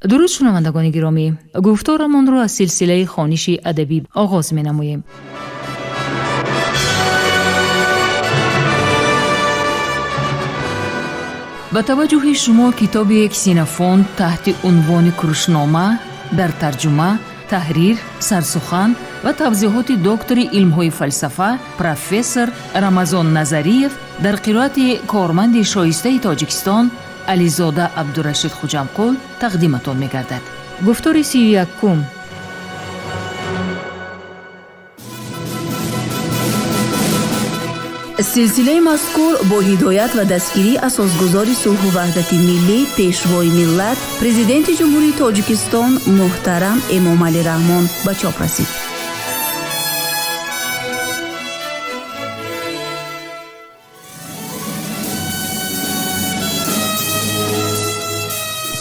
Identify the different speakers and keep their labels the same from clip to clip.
Speaker 1: Дуруд, шунавандагони гиромӣ! Гуфторамонро аз силсилаи хониши адабӣ оғоз менамоем. Ба таваҷҷӯҳи шумо китоби Ксенофонт таҳти унвони Курушнома дар тарҷума, таҳрир, сарсухан ва тавзеҳоти доктори илмҳои фалсафа, профессор Рамазон Назариев дар қироати корманди шоистаи Тоҷикистон Ализода Абдурашид Хуҷамқул тақдиматон мегардад. Гуфтори 31-ум.
Speaker 2: Силсилаи мазкур бо ҳидоят ва дастгирии асосгузори сулҳу ваҳдати миллӣ, пешвои миллат, Президенти Ҷумҳурии Тоҷикистон муҳтарам Эмомалӣ Раҳмон ба чоп расид.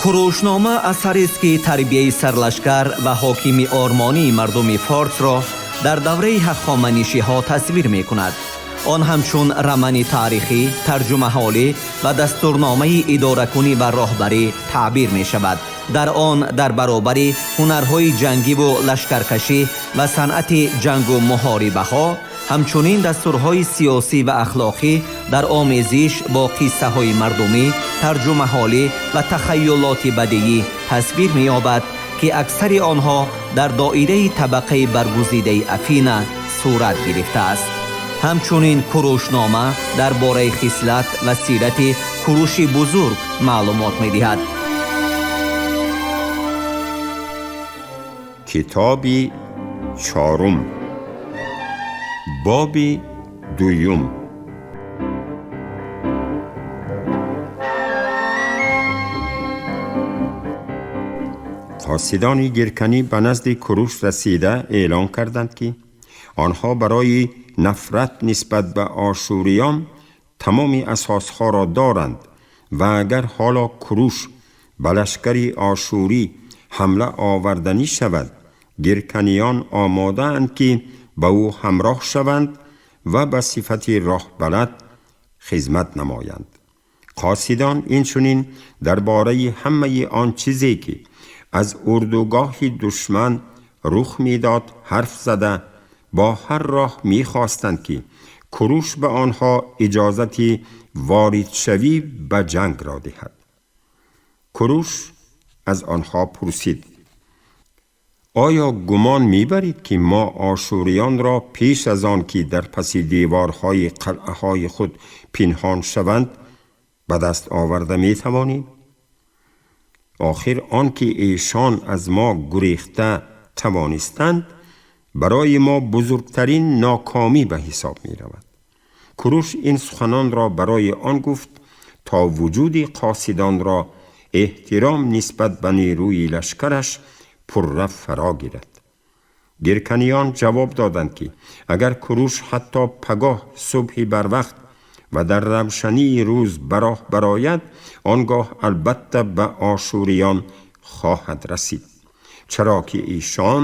Speaker 3: Курушнома асарест, ки тарбияи сарлашкар ва ҳокими ормонии мардуми форсро дар давраи ҳахоманишиҳо тасвир мекунад. Он ҳамчун рамани таърихӣ, тарҷумаҳолӣ ва дастурномаи идоракунӣ ва роҳбарӣ таъбир мешавад. Дар он дар баробари ҳунарҳои ҷангиву лашкаркашӣ ва санъати ҷангу муҳорибаҳо, ҳамчунин дастурҳои сиёсӣ ва ахлоқӣ дар омезиш бо қиссаҳои мардумӣ, тарҷумаҳолӣ ва тахайюлоти бадиӣ тасвир меёбад, ки аксари онҳо дар доираи табақаи баргузидаи Афина сурат гирифтааст. Ҳамчунин Курушнома дар бораи хислат ва сирати Куруши Бузург маълумот медиҳад.
Speaker 4: Китоби чорум, боби дуюм. Қосидони гирканӣ ба назди Куруш расида эълон карданд, ки онҳо барои нафрат нисбат ба ошӯриён тамоми асосҳоро доранд ва агар ҳоло Куруш ба лашкари ошӯрӣ ҳамла оварданӣ шавад, гирканиён омодаанд, ки ба ӯ ҳамроҳ шаванд ва ба сифати роҳбалад хизмат намоянд. Қосидон инчунин дар бораи ҳамаи он чизе, ки аз урдугоҳи душман рух медод, ҳарф зада, бо ҳар роҳ мехостанд, ки Куруш ба онҳо иҷозати воридшавӣ ба ҷанг ро диҳад. Куруш аз онҳо пурсид: оё гумон мебаред, ки мо ошӯриёнро пеш аз он ки дар паси деворҳои қалъаҳои худ пинҳон шаванд, ба даст оварда метавонем? Охир он ки эшон аз мо гурехта тавонистанд, барои мо бузургтарин нокомӣ ба ҳисоб меравад. Куруш ин суханонро барои он гуфт, то вуҷуди қосидонро эҳтиром нисбат ба нерӯи лашкараш пурра фаро гирад. Гирканиён ҷавоб доданд, ки агар Куруш ҳатто пагоҳ субҳи барвақт ва дар равшании рӯз ба роҳ барояд, он гоҳ албатта ба ошӯриён хоҳад расид, чаро ки эшон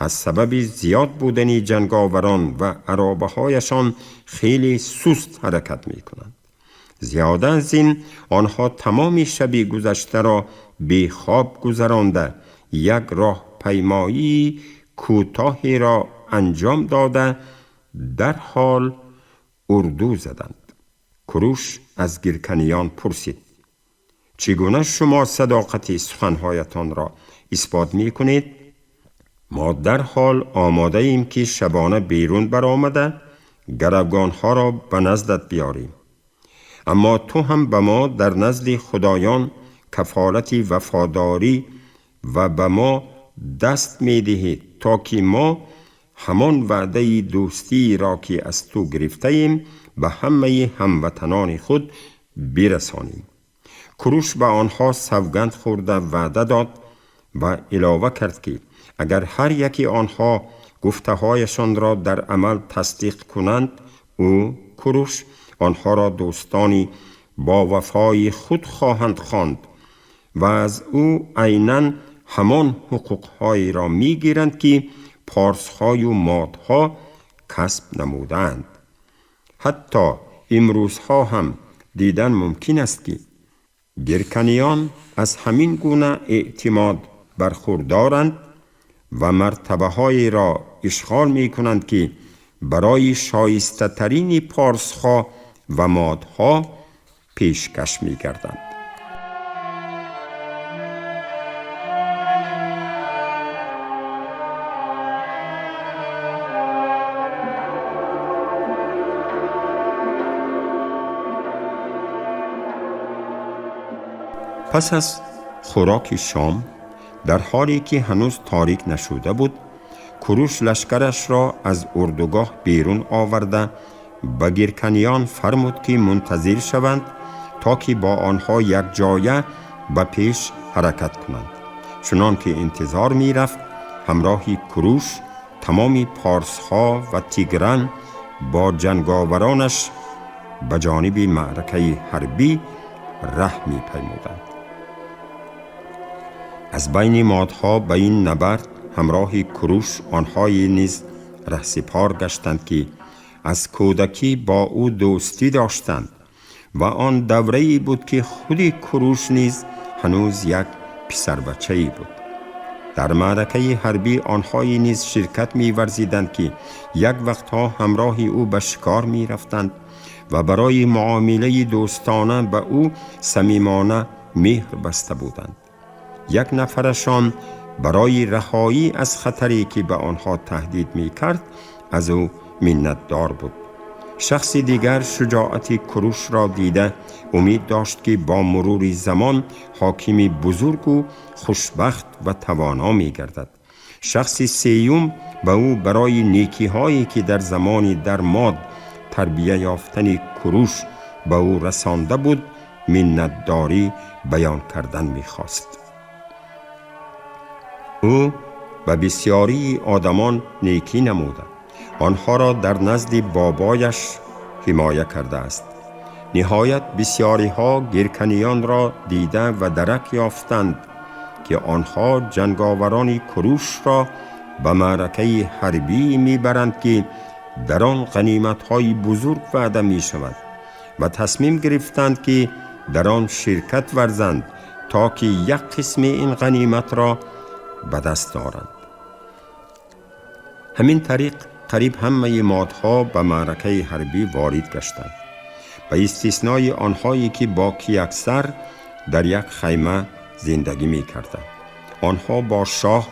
Speaker 4: аз сабаби зиёд будани ҷанговарон ва аробаҳояшон хеле суст ҳаракат мекунанд. Зиёда аз ин, онҳо тамоми шаби гузаштаро бехоб гузаронда, як роҳпаймоии кӯтоҳеро анҷом дода, дарҳол урду заданд. Куруш аз гирканиён пурсид: чӣ гуна шумо садоқати суханҳоятонро исбот мекунед? Мо дарҳол омодаем, ки шабона берун баромада, гаравгонҳоро ба наздат биёрем, аммо ту ҳам ба мо дар назди худоён кафолати вафодорӣ ва ба мо даст медиҳӣ, то ки мо ҳамон ваъдаи дӯстиро, ки аз ту гирифтаем, ба ҳамаи ҳамватанони худ бирасонем. Куруш ба онҳо савганд хӯрда ваъда дод ва илова кард, ки агар ҳар яки онҳо гуфтаҳояшонро дар амал тасдиқ кунанд, ӯ, Куруш, онҳоро дӯстони бо вафои худ хоҳанд хонд ва аз ӯ айнан ҳамон ҳуқуқҳоеро мегиранд, ки порсҳою модҳо касб намудаанд. Ҳатто имрӯзҳо ҳам дидан мумкин аст, ки Гирканиён аз ҳамин гуна эътимод бархурдоранд ва мартабаҳоеро ишғол мекунанд, ки барои шоистатарини порсҳо ва модҳо пешкаш мегарданд. Пас аз хӯроки шом, дар ҳоле ки ҳанӯз торик нашуда буд, Куруш лашкарашро аз урдугоҳ берун оварда ба гирканиён фармуд, ки мунтазир шаванд, то ки бо онҳо якҷоя ба пеш ҳаракат кунанд. Чунон ки интизор мерафт, ҳамроҳи Куруш тамоми порсҳо ва Тигран бо ҷанговаронаш ба ҷониби маъракаи ҳарбӣ раҳ мепаймуданд. Аз байни модҳо ба ин набард ҳамроҳи Куруш онҳое низ раҳсипор гаштанд, ки аз кӯдакӣ бо ӯ дӯстӣ доштанд ва он даврае буд, ки худи Куруш низ ҳанӯз як писарбачае буд. Дар маъракаи ҳарбӣ онҳое низ ширкат меварзиданд, ки як вақтҳо ҳамроҳи ӯ ба шикор мерафтанд ва барои муомилаи дӯстона ба ӯ самимона меҳр баста буданд. Як нафарашон барои раҳоӣ аз хатаре, ки ба онҳо таҳдид мекард, аз ӯ миннатдор буд. Шахси дигар шуҷоати Курушро дида умид дошт, ки бо мурури замон ҳокими бузургу хушбахт ва тавоно мегардад. Шахси сеюм ба ӯ барои некиҳое, ки дар замони дар Мод тарбия ёфтани Куруш ба ӯ расонда буд, миннатдорӣ баён кардан мехост. Ӯ ба бисёрии одамон некӣ намуда, онҳоро дар назди бобояш ҳимоя кардааст. Ниҳоят бисёриҳо гирканиёнро дида ва дарак ёфтанд, ки онҳо ҷанговарони Курушро ба маъракаи ҳарбӣ мебаранд, ки дар он ғаниматҳои бузург ваъда мешавад, ва тасмим гирифтанд, ки дар он ширкат варзанд, то ки як қисми ин ғаниматро ба даст доранд. Ҳамин тариқ қариб ҳамаи модҳо ба маъракаи ҳарбӣ ворид гаштанд, ба истиснои онҳое, ки бо Кияксар дар як хайма зиндагӣ мекарданд. Онҳо бо шоҳ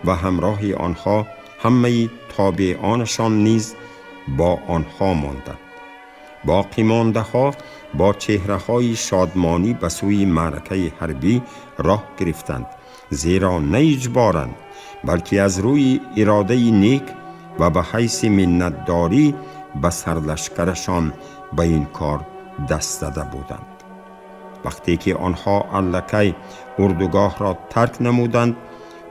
Speaker 4: ва ҳамроҳи онҳо ҳамаи тобеонашон низ бо онҳо монданд. Боқимондаҳо бо чеҳраҳои шодмонӣ ба сӯи маъракаи ҳарбӣ роҳ гирифтанд, зеро на иҷборанд, балки аз рӯи иродаи нек ва ба ҳайси миннатдорӣ ба сарлашкарашон ба ин кор даст зада буданд. Вақте ки онҳо аллакай урдугоҳро тарк намуданд,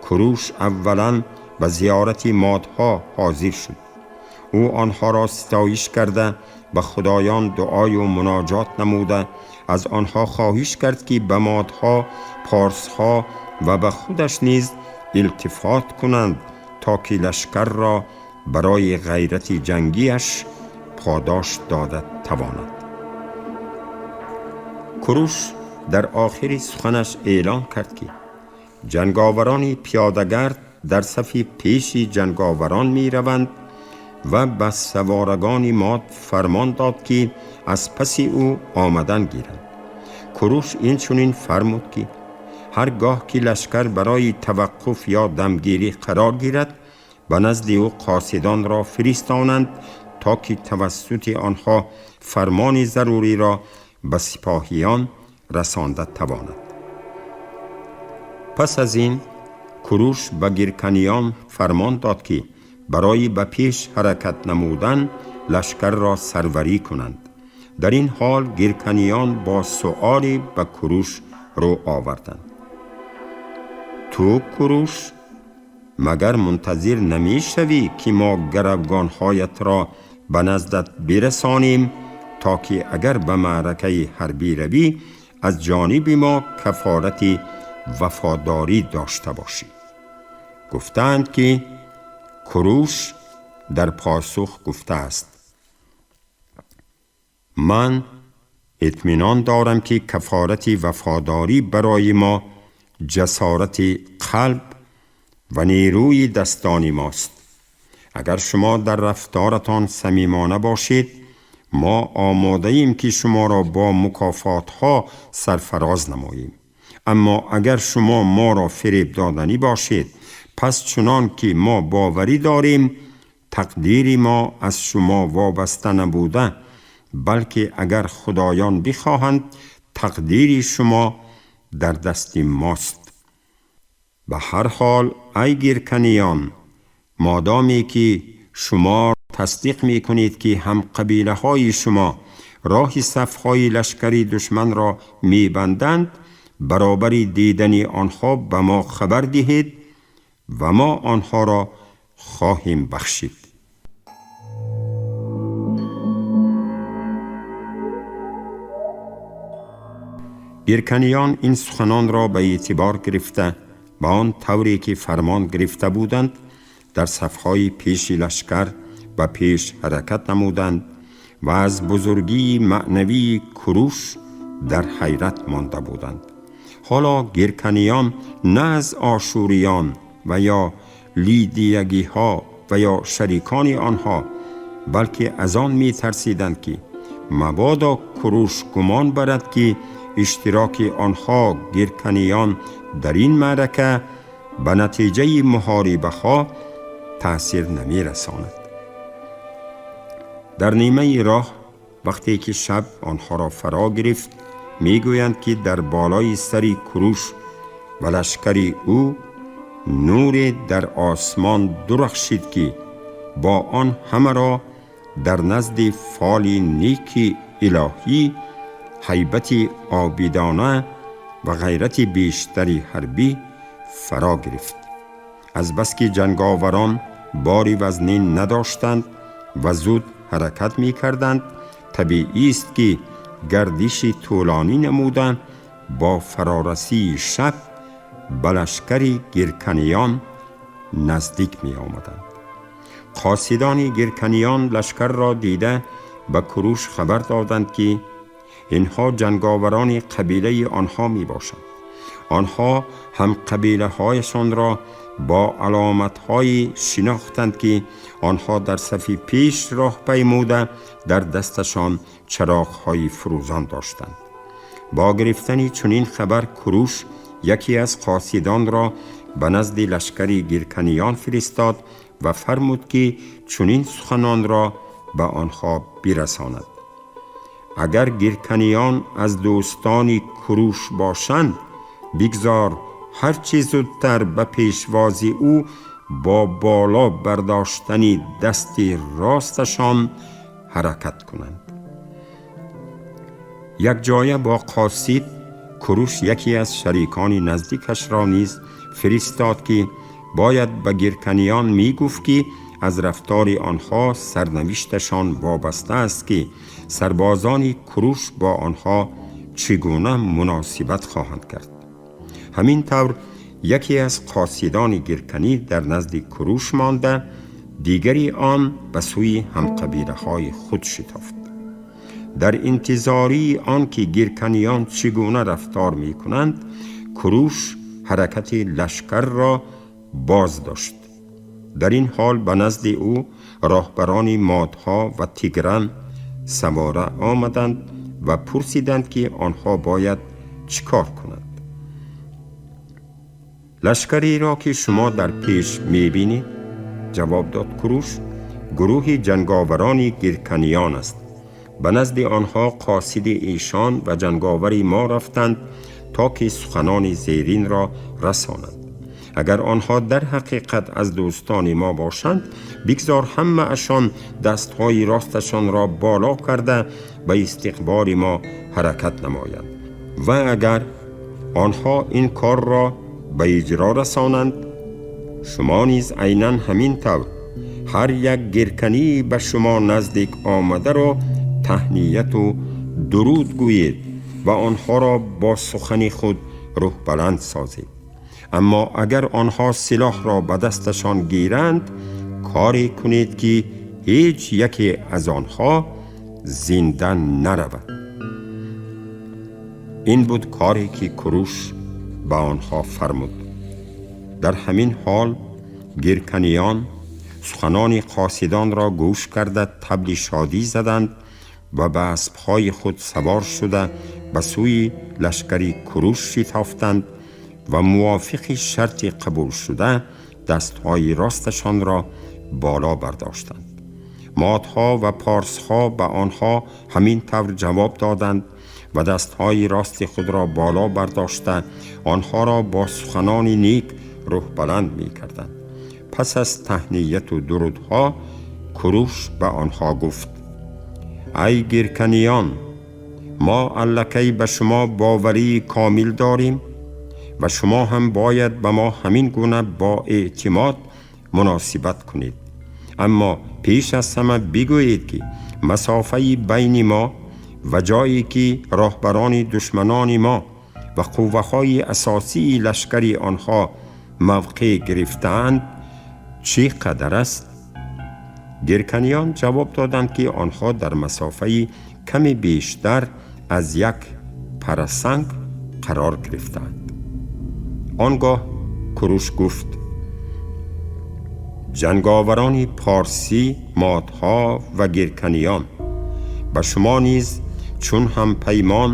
Speaker 4: Куруш аввалан ба зиёрати модҳо ҳозир шуд. Ӯ онҳоро ситоиш карда, ба худоён дуою муноҷот намуда, аз онҳо хоҳиш кард, ки ба модҳо, порсҳо ва ба худаш низ илтифот кунанд, то ки лашкарро барои ғайрати ҷангиаш подош дода тавонад. Куруш дар охири суханаш эълон кард, ки ҷанговарони пиёдагард дар сафи пеши ҷанговарон мераванд ва ба саворагони мод фармон дод, ки аз паси ӯ омадан гиранд. Куруш инчунин фармуд, ки ҳар гоҳ ки лашкар барои таваққуф ё дамгирӣ қарор гирад, ба назди ӯ қосидонро фиристонанд, то ки тавассути онҳо фармони заруриро ба сипоҳиён расонда тавонад. Пас аз ин Куруш ба гирканиён фармон дод, ки барои ба пеш ҳаракат намудан лашкарро сарварӣ кунанд. Дар ин ҳол гирканиён бо суоле ба Куруш рӯ оварданд: ту Куруш, магар мунтазир намешавӣ, ки мо гаравгонҳоятро ба наздат бирасонем, то ки агар ба маъракаи ҳарбӣ равӣ, аз ҷониби мо кафолати вафодорӣ дошта бошӣ? Гуфтаанд, ки Куруш дар посух гуфтааст: ман اطمینان دارم که کفارت وفاداری برای ما جسارت قلب و نیروی دستان ماست. اگر شما در رفتارتان صمیمانه باشید، ما آماده ایم که شما را با مکافات ها سرفراز نماییم. اما اگر شما ما را فریب دادنی باشید، پس چنان که ما باوری داریم تقدیر ما از شما وابسته نبوده، بلکه اگر خدایان بخواهند تقدیر شما در دست ماست. به هر حال ای گیرکنیان، مادامی که شما تصدیق می کنید که هم قبیله های شما راه صفهای لشکری دشمن را می بندند، برابر دیدن آنها به ما خبر دهید و ما آنها را خواهیم بخشید. گیرکنیان این سخنان را به اعتبار گرفته به آن طوری که فرمان گرفته بودند در صفهای پیش لشکر و پیش حرکت نمودند و از بزرگی معنوی کوروش در حیرت مانده بودند. حالا گیرکنیان نه از آشوریان و یا لیدیگی ها و یا شریکان آنها، بلکه از آن می ترسیدند که مبادا کوروش گمان برد که اشتراک آنها گیرکنیان در این معرکه به نتیجه محاربه ها تأثیر نمی رساند. در نیمه راه وقتی که شب آنها را فرا گرفت، می گویند که در بالای سر کوروش و لشکر او نور در آسمان درخشید که با آن همه را در نزد فال نیک الهی، هیبت عابدانه و غیرت بیشتری حربی فرا گرفت. از بس که جنگاوران باری وزنی نداشتند و زود حرکت می کردند، طبیعی است که گردش طولانی نمودند با فرارسی شب به لشکر گیرکنیان نزدیک می آمدند. قاصدان گیرکنیان لشکر را دیده به کوروش خبر دادند که اینها جنگاوران قبیله آنها می باشند. آنها هم قبیله هایشان را با علامت های شناختند که آنها در صف پیش راه پیموده در دستشان چراغ های فروزان داشتند. با گرفتن چنین خبر کوروش یکی از قاصدان را به نزد لشکر گیرکنیان فرستاد و فرمود که چنین سخنان را به آنها برساند: اگر گیرکنیان از دوستان کوروش باشند، بگذار هر چه زودتر به پیشواز او با بالا برداشتن دست راستشان حرکت کنند. یک جایه با قاصد کوروش یکی از شریکان نزدیکش را نیز فرستاد که باید به گیرکنیان می گفت که از رفتار آنها سرنوشتشان وابسته است که سربازان کوروش با آنها چگونه مناسبت خواهند کرد. همین طور یکی از قاصدان گیرکنی در نزد کوروش مانده، دیگری آن به سوی همقبیله های خود شتافت. در انتظاری آن که گیرکنیان چگونه رفتار می کنند، کوروش حرکت لشکر را باز داشت. در این حال به نزد او راهبران مادها و تیگران سواره آمدند و پرسیدند که آنها باید چیکار کنند. لشکری را که شما در پیش میبینید، جواب داد کوروش، گروه جنگاوران گیرکنیان است. به نزد آنها قاصد ایشان و جنگاور ما رفتند تا که سخنان زیرین را رسانند. اگر آنها در حقیقت از دوستان ما باشند، بگذار همه اشان دستهای راستشان را بالا کرده به استقبال ما حرکت نمایند و اگر آنها این کار را به اجرا رسانند، شما نیز عینا همین طور هر یک گیرکنی به شما نزدیک آمده را تهنیت و درود گویید و آنها را با سخن خود روح بلند سازید. اما اگر آنها سلاح را به دستشان گیرند، کاری کنید که هیچ یکی از آنها زنده نرود. Ин буд коре ки Куруш ба онҳо фармуд. Дар ҳамин ҳол гирканиён суханони қосидонро гӯш карда табли шодӣ заданд ва ба аспҳои худ савор шуда ба сӯи лашкари Куруш шитофтанд ва мувофиқи шарти қабулшуда дастҳои росташонро боло бардоштанд. Модҳо ва порсҳо ба онҳо ҳамин тавр ҷавоб доданд ва дастҳои рости худро боло бардошта онҳоро бо суханони нек рӯҳбаланд мекарданд. Пас аз таҳнияту дурудҳо Куруш ба онҳо гуфт: ай гирканиён, мо аллакай ба шумо боварии комил дорем ва шумо ҳам бояд ба мо ҳамин гуна бо эътимод муносибат кунед. Аммо пеш аз ҳама бигӯед, ки масофаи байни мо ва ҷое ки роҳбарони душманони мо ва қувваҳои асосии лашкари онҳо мавқеъ гирифтаанд чӣ қадар аст? Гирканиён ҷавоб доданд, ки онҳо дар масофаи каме бештар аз як парасанг қарор гирифтаанд. Он гоҳ Куруш гуфт: ҷанговарони порсӣ, модҳо ва гирканиён, ба шумо низ чун ҳампаймон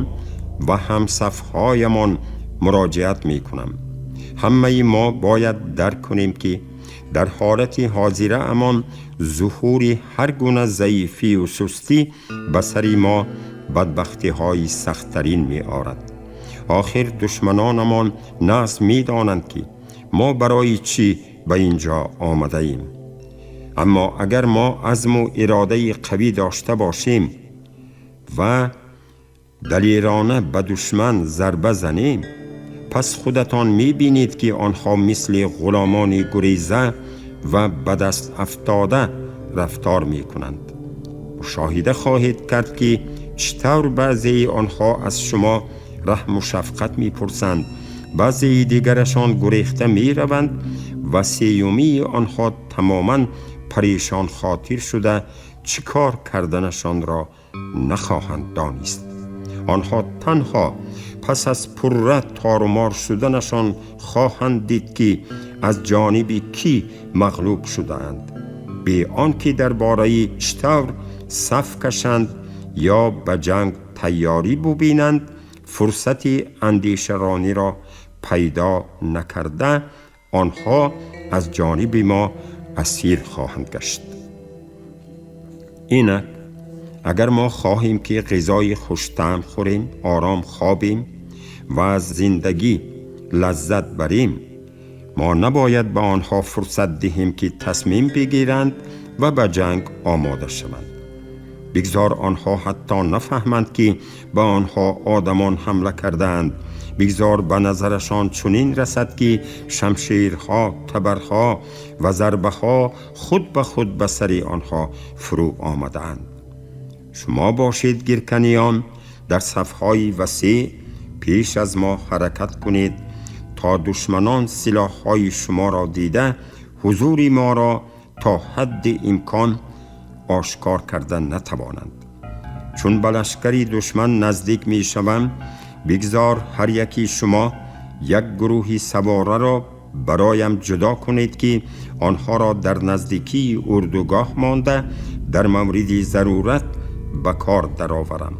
Speaker 4: ва ҳамсафҳоямон муроҷиат мекунам. Ҳамаи мо бояд дарк кунем, ки дар ҳолати ҳозираамон зуҳури ҳар гуна заифию сустӣ ба сари мо бадбахтиҳои сахттарин меорад. Охир душманонамон нағз медонанд, ки мо барои чӣ ба ин ҷо омадаем. Аммо агар мо азму иродаи қавӣ дошта бошем ва далерона ба душман зарба занем, пас худатон мебинед, ки онҳо мисли ғуломони гуреза ва ба даст афтода рафтор мекунанд. Мушоҳида хоҳед кард, ки чӣ тавр баъзеи онҳо аз шумо раҳму шафқат мепурсанд, баъзеи дигарашон гурехта мераванд ва сеюмии онҳо тамоман парешонхотир шуда чӣ кор карданашонро нахоҳанд донист. Онҳо танҳо пас аз пурра торумор шуданашон хоҳанд дид, ки аз ҷониби кӣ мағлуб шудаанд, бе он ки дар бораи чӣ тавр саф кашанд ё ба ҷанг тайёрӣ бубинанд, фурсати андешарониро пайдо накарда онҳо аз ҷониби мо асир хоҳанд гашт. Инак агар мо хоҳем, ки ғизои хуштаъм хӯрем, ором хобем ва аз зиндагӣ лаззат барем, мо набояд ба онҳо фурсат диҳем, ки тасмим бигиранд ва ба ҷанг омода шаванд. Бигзор онҳо ҳатто нафаҳманд, ки ба онҳо одамон ҳамла кардаанд. Бигзор ба назарашон чунин расад, ки шамшерҳо, табарҳо ва зарбаҳо худ ба худ ба сари онҳо фурӯ омадаанд. Шумо бошед, гирканиён, дар сафҳои васеъ пеш аз мо ҳаракат кунед, то душманон силоҳҳои шуморо дида ҳузури моро то ҳадди имкон ошкор карда натавонанд. Чун ба лашкари душман наздик мешавам, бигзор ҳар яки шумо як гурӯҳи савораро бароям ҷудо кунед, ки онҳоро дар наздикии урдугоҳ монда дар мавриди зарурат ба кор дароварам.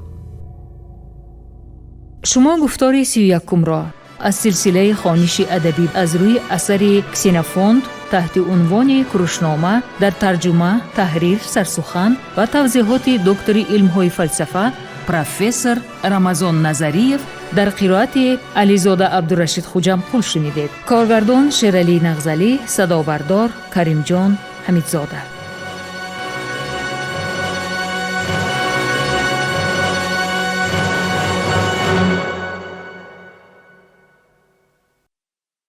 Speaker 1: Шумо гуфтори 31-умро аз силсилаи хониши адабӣ аз рӯи асари Ксенофонт таҳти унвони Курушнома дар тарҷума, таҳрир, сарсухан ва тавзеҳоти доктори илмҳои фалсафа, профессор Рамазон Назариев дар қироати Ализода Абдурашид Хуҷамқул шунидед. Коргардон Шералӣ Нағзалӣ, садобардор Каримҷон Ҳамидзода.